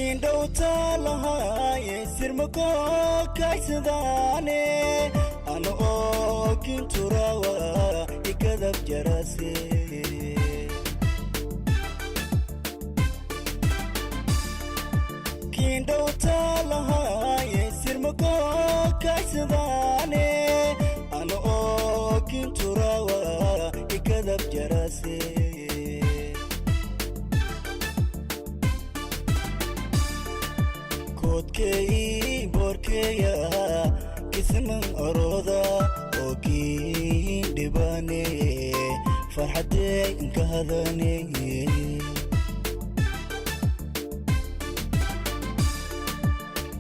Kiindhowta lahaaye sirmako kaysadaane, ana oo kinturawa ikadab jarase. Kiindhowta lahaaye sirmako kaysadaane, ana oo kinturawa ikadab jarase. Koodkeey boorkeeya kisman orooda oo kiin dhibaane, farxadee inka hadane.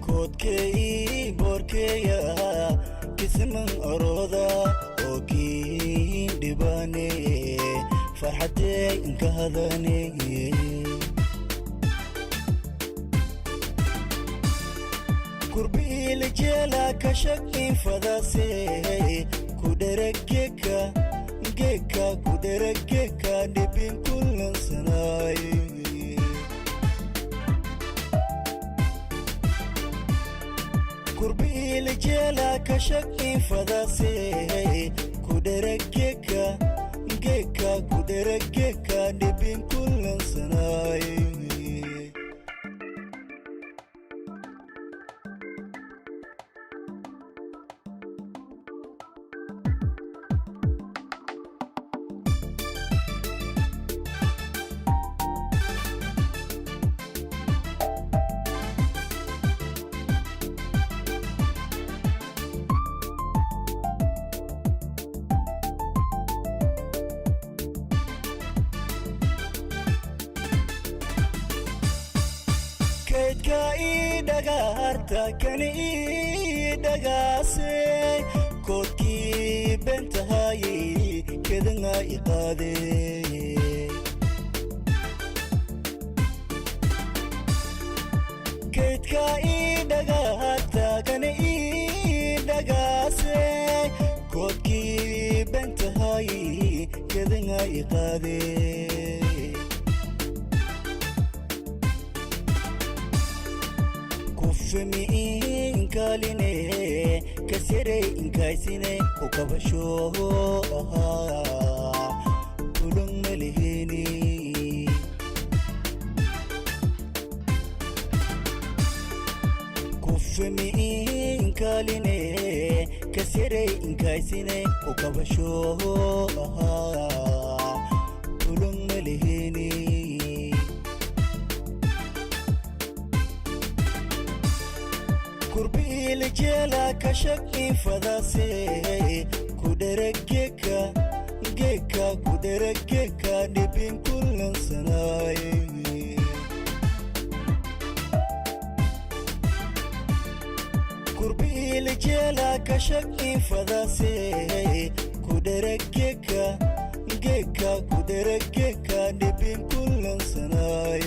Koodkeey boorkeeya kisman orooda oo kiin dhibaane, farxadee inka hadane. Kurbiilijela kashag infadase kudherageka geka kudherageka dhibin kulansanay. Kurbiilijela kashag infadase kudherageka geka kudherageka dhibin kulansanay. Kaydka ii dhagaarta kani ii dhagaase, koodkii beentahaayey kedanga i qaade. Kaydka ii dhagaarta kani ii dhagaase, koodkii beentahaayey kedanga i qaade. Kufemi inkaline kasirey inkaysine kukabasho ahaa kulan malihini. Kufemi inkaline kasirey inkaysine kukabasho ahaa kulan malihini. Kurbiilijela kashag infadase kudherageka geka kudherageka dhibin kulansanay. Kurbiilijela kashag infadase kudherageka geka kudherageka dhibin kulansanay.